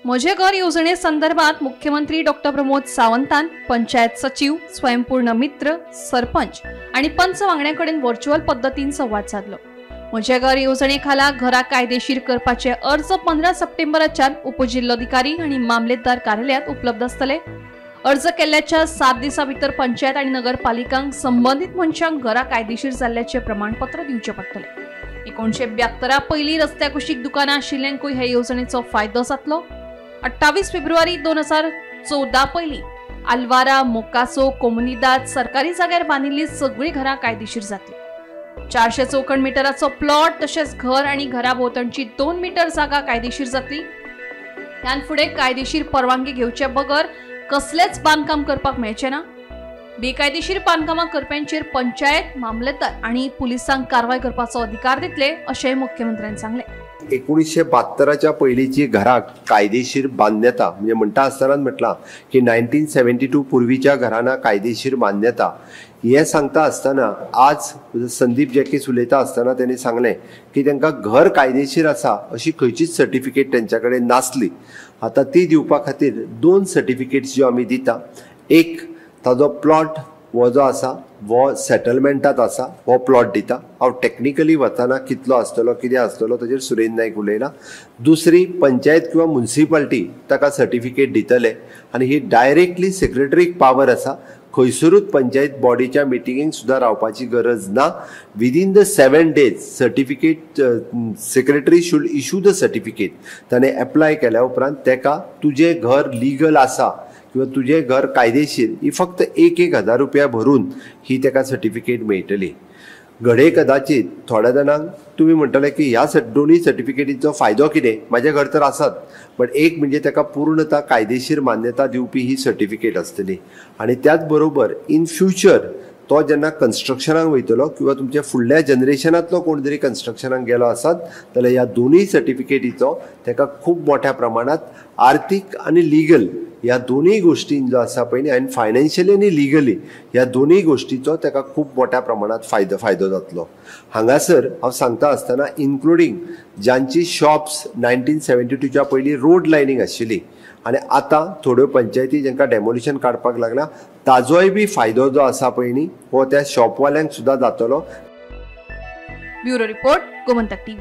म्हजें घर येवजणे संदर्भात मुख्यमंत्री डॉक्टर प्रमोद सावंतान पंचायत सचिव, स्वयंपूर्ण मित्र, सरपंच आनी पंच वांगड्यां कडेन व्हर्च्युअल पद्दतीन संवाद सादलो. म्हजें घर येवजणे खाला घरां कायदेशीर करपाचे अर्ज 15 सप्टेंबराच्यान उपजिल्लोधिकारी आनी मामलेदार कार्यालयात उपलब्ध आसतले. अर्ज केल्ल्याच्या 7 दिसां भितर पंचायत आनी नगरपालिकांक संबंदीत मनशांक घरां कायदेशीर जाल्ल्याचें प्रमाणपत्र दिवचें पडटलें. 1972 पयलीं रस्त्या कुशीक दुकानां आशिल्ल्यांकूय हे येवजणेचो फायदो जातलो. 28 फेब्रुवारी 2014 पयलीं आल्वारा, मोकासो, कोमुनिदाद सरकारी जाग्यार बांदिल्लीं सगळीं घरां कायदेशीर जातली. 400 चौखण मिटराचो प्लॉट तशेंच घर आनी घरा भोंवतणची 2 मिटर जागा कायदेशीर जातली. ह्यान फुडें कायदेशीर परवानगी घेवचे बगर कसलेंच बांदकाम करपाक मेळचें ना. बेकायदेशीर बांदकामां करप्यांचेर पंचायत, मामलेदार आनी पुलिसांक कारवाय करपाचो अधिकार दितले अशें मुख्यमंत्र्यान सांगलें. 1972च्या पयलींची घरां कायदेशीर मान्यता, म्हणजे म्हणटा आसतनाच म्हटलां की 1972 पूर्वीच्या घरांना कायदेशीर मान्यता हें सांगता आसतना आज संदीप जॅकीस उलयता आसतना तेणी सांगलें की तांकां घर कायदेशीर आसा अशी खंयचीच सर्टिफिकेट तेंच्या कडेन नासली. आतां ती दिवपा खातीर 2 सर्टिफिकेट्स ज्यो आमी दिता, एक ताजो प्लॉट हो जो आसा हो सेटलमेंटात आसा हो प्लॉट दिता. हांव टॅक्निकली वतना कितलो आसतलो कितें आसतलो ताजेर सुरेंद्र नायक उलयला. दुसरी पंचायत किंवा मुन्सिपाल्टी ताका सर्टिफिकेट दितले आनी ही डायरेक्टली सेक्रेटरीक पावर आसा, खंयसरूच पंचायत बॉडीच्या मिटिंगेक सुद्दां रावपाची गरज ना. Within the 7 days certificate secretary should issue the certificate. ताणें एप्लाय केल्या उपरांत ताका तुजें घर लिगल आसा किंवा तुजें घर कायदेशीर ही फक्त 1-1 हजार रुपया भरून ही ताका सर्टिफिकेट मेळटली. घडये कदाचित थोड्या जाणांक तुमी म्हणटले की ह्या दोनूय सर्टिफिकेटीचो फायदो कितें, म्हाजें घर तर आसात, बट एक म्हणजे ताका पूर्णता कायदेशीर मान्यता दिवपी ही सर्टिफिकेट आसतली आनी त्याच बरोबर इन फ्युचर तो जेन्ना कन्स्ट्रक्शनाक वयतलो किंवा तुमच्या फुडल्या जनरेशनांतलो कोण जरी कन्स्ट्रक्शनाक गेलो आसत जाल्यार ह्या दोनूय सर्टिफिकेटीचो ताका खूब मोठ्या प्रमाणांत आर्थीक आनी लिगल ह्या दोनूय गोश्टीन जो आसा पळय न्ही, आनी फायनान्शियली आनी लिगली ह्या दोनूय गोश्टीचो ताका खूब मोठ्या प्रमाणांत फायदो जातलो. हांगासर हांव सांगता आसतना इन्क्लुडींग जांची शॉप्स 1972च्या पयलीं रोड लायनींग आशिल्ली आनी आतां थोड्यो पंचायती जांकां डेमोलिशन काडपाक लागला ताजोय बी फायदो जो आसा पळय न्ही हो त्या शॉपवाल्यांक सुद्दां जातलो. Bureau report, Gomantak TV.